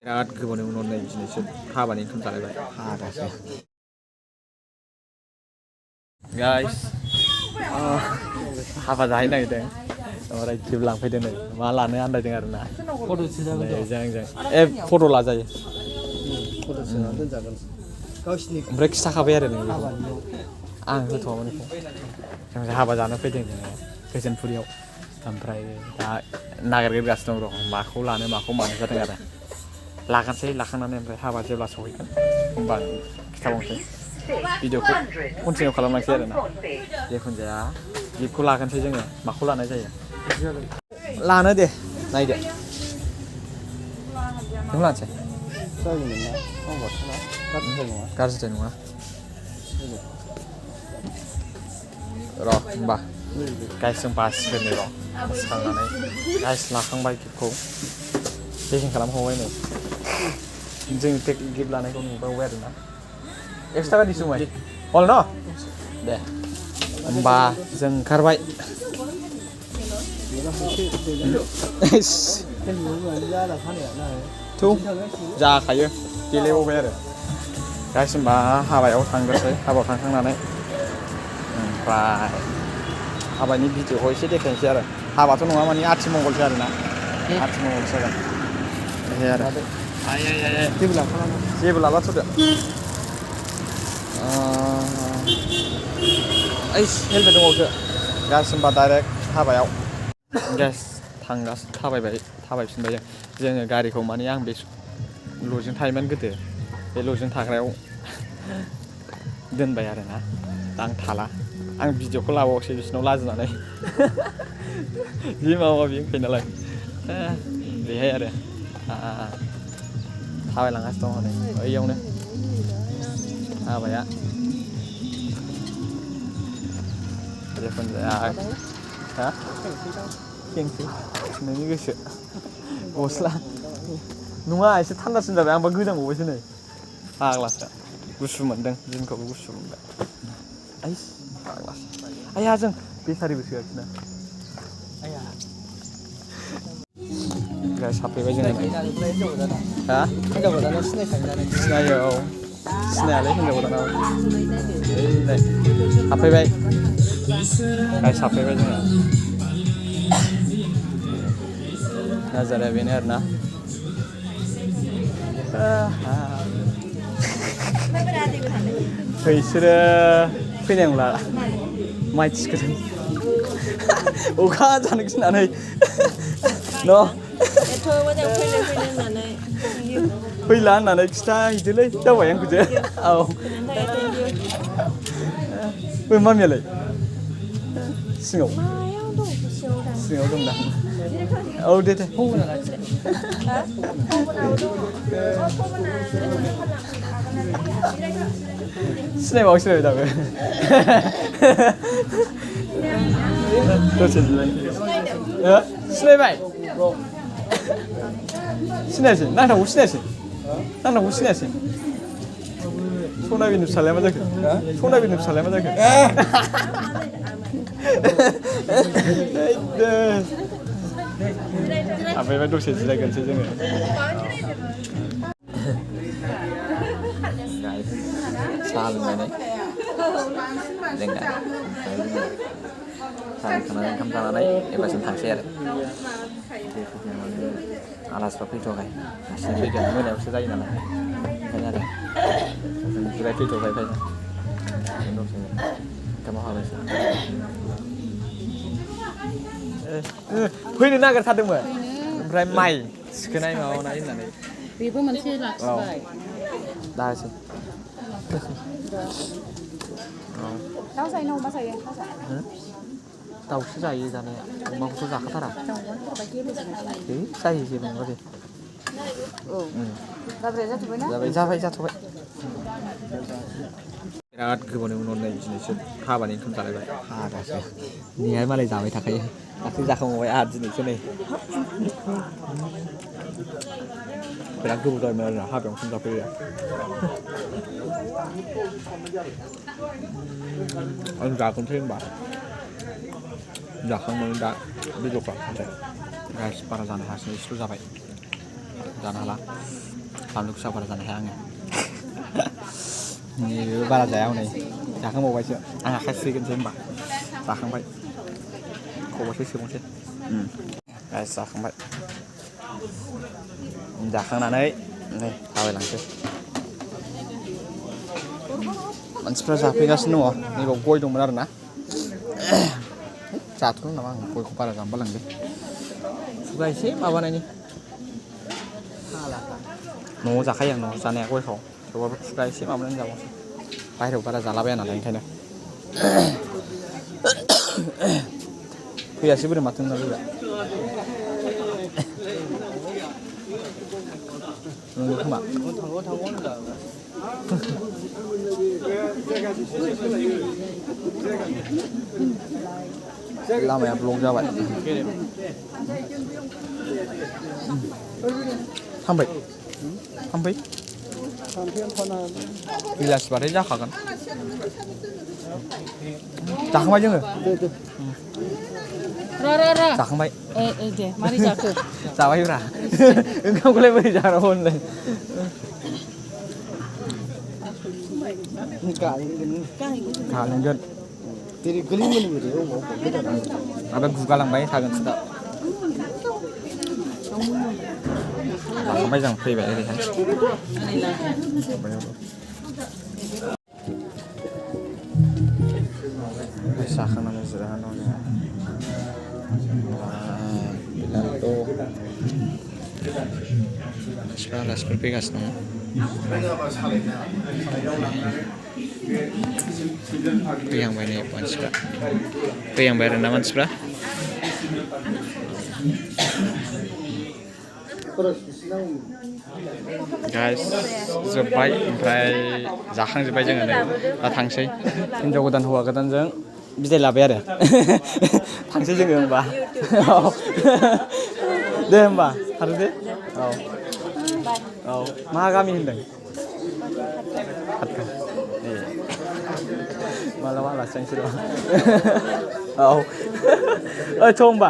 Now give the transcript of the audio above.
बिराद गोबावनि उनाव नै दिनैसो हाबानि ओंखाम जालायबाय हादासो गाइस हाबा जाहैनो नागिरदों ओमफ्राय गिफ्ट लांफैदों नै मा लानो आन्दायदों आरो ना फट' लाजायो ओमफ्राय खिथाखाबाय आरो नों आं होथ'वामोन बेखौ जों हाबा जानो फैदों जोङो गोजोनपुरियाव ओमफ्राय दा नागिरगासिनो दं र' माखौ लानो माखौ मानो जादों आरो लागानोसै लाखांनानै ओमफ्राय हाबा जेब्ला सहैगोन होमबा खिथाबावनोसै भिडिअखौ कन्टिनिउ खालामलांसै आरो ना जिखुनु जाया गिफ्टखौ लागोनसै जोङो माखौ लानाय जायो लानो दे नायदो नों लानोसै गाज्रि नङा र' होमबा गाइस जों बासिग्रोनि र' बासिखांनानै गाइस लाखांबाय गिफ्टखौ पेकिं खालामखांबाय नै जों गिफ्ट लानायखौ नुबावबाय आरो ना 100 थाखा दिसुमाय हल न' दे होमबा जों ओंखारबाय जाखायो गेलेबावबाय आरो गाइस होमबा हाबायाव थांग्रोसै हाबायाव थांखांनानै ओमफ्राय हाबानि भिडिअखौ एसे देखायनोसै आरो हाबाथ' नङा माने आथिमंगलसो आरो ना आथिमंगलसो जागोन बेहाय आरो जेबो लालाथ'दो ओइस हेलमेट दंबावसो गाइस होमबा डाइरेक्ट हाबायाव गाइस थाबायफिनबाय जोङो गारिखौ माने आं बे ल'जों थायोमोन गोदो बे ल'जों थाग्रायाव दोनबाय आरो ना दा आं थाला आं भिडिअखौ लाबावासै बिसिनाव लाजिनानै जि माबा माबि होनखायो नालाय बेहाय आरो थाबायलांगासिनो दं हनै बैयावनो हाबाया जिखुनु जाया हा खेंसै नोंनि गोसो गस्ला नङा एसे थान्दासिन जाबाय आंबा गोजांबावबायसो नै फाग्लासो गुसु मोनदों दिनखौबो गुसु मोनबाय आइस फाग्लासो आया जों बेटारिबो सोआखैना आया गाइस हाबफैबाय जोङो हा हिनजाव गोदाना सिनायो औ सिनायालै हिनजाव गोदानाव नै हाबफैबाय गाइस हाबफैबाय जोङो नाजाराया बेनो आरो ना बिसोरो फैनाय नंला माइ थिखोदों अखा जानो गिनानै न' फैला होननानै खिथाहैदोलै जाबाय आंखौसो औ बै मामियालाय सिङाव दं दा औ दे सिनायबावसै दाबो दसे सिनायबाय सिनायासै नांथांखौ सिनायासै सनाबिनि फिसालाया मा जाखो सनाबिनि फिसालाया मा जाखो हाबैबाय दसे जिरायगोनसै जोङो साहा लोंनानै साहा ओंखाम जानानै एबारसिम थांसै आरो आलासिफ्रा फैथ'वाखै हारसिं फैगोन मोनायावसो जायो नालाय ओंखायनो आरो जों जिरायफैथ'बाय दसे ओंखामाव हाबैसै फैनो नागिरखादोंमोन ओमफ्राय माइ थिखोनाय माबानाय होननानै बेबो मोनसे लाखिबाय दासो दाउ जायो ना अमा जायो दाउसो जायो जानाया अमाखौथ' जाखाथारा जायो जेबो नङा दे जाथ'बाय बिराद गोबावनि उनाव नै दिनैसो हाबानि ओंखाम जालायबाय हादासो नैहाय मालाय जाबाय थाखायो दाख्लै जाखांबाय आहा दिनैसो नै बिराद गोबाव जाबायमोन आरो हाबायाव ओंखाम जाफैयो आं जागोनसै होनबा जाखांनानै दा बेदरखौ गाइस बारा जानो हायासै एसेल' जाबाय जानो हाला बानलु गोसा बारा जानो हाया आङोนี่बारा जाया हनै जाखांबावबायसो आं आखाइ सुहैगोनसै होमबा जाखांबाय खबावसो सोबावसै गाइस जाखांबाय जाखांनानै नै थाबायलांसै मानसिफ्रा जाफैगासिनो दङ नैबाव गय दंमोन आरोना जाथ'नो नामा आं गयखौ बारा जानो बालांदों खुगा एसे माबानायनि न'आव जाखायो आं न'आव जानाया गयखौ थेवबाबो खुगा एसे माबानानै जाबावसै बाहेरायाव बारा जालाबाया नालाय ओंखायनो फैयासै बोरै माथो होनना फैबाय नंगौ खोमा लामाया ब्लक जाबाय थांबाय बेलासिबाथाय जाखागोन जाखांबाय जोङो जाखांबाय दे मारै जाखो जाबायब्रा ओंखामखौलाय बोरै जानांगौ होनदों गालांगोन माबा गुगालांबाय थागोनसो दा जाखांबाय जों फैबाय ओरैहाय जाखांनानै जिरायनानै दं आलासिफोर फैगासिनो दङ फैहांबाय नै मानसिफ्रा फैहांबाय आरोना मानसिफ्रा गाइस जोब्बाय ओमफ्राय जाखांजोब्बाय जोङो नै दा थांसै हिन्जाव गोदान हौवा गोदानजों बिदाय लाबाय आरो थांसै जोङो होमबा दे होमबा थादो दे औ मा गामि होनदों मालाबा आलासि थांसै र' औ थ' होमबा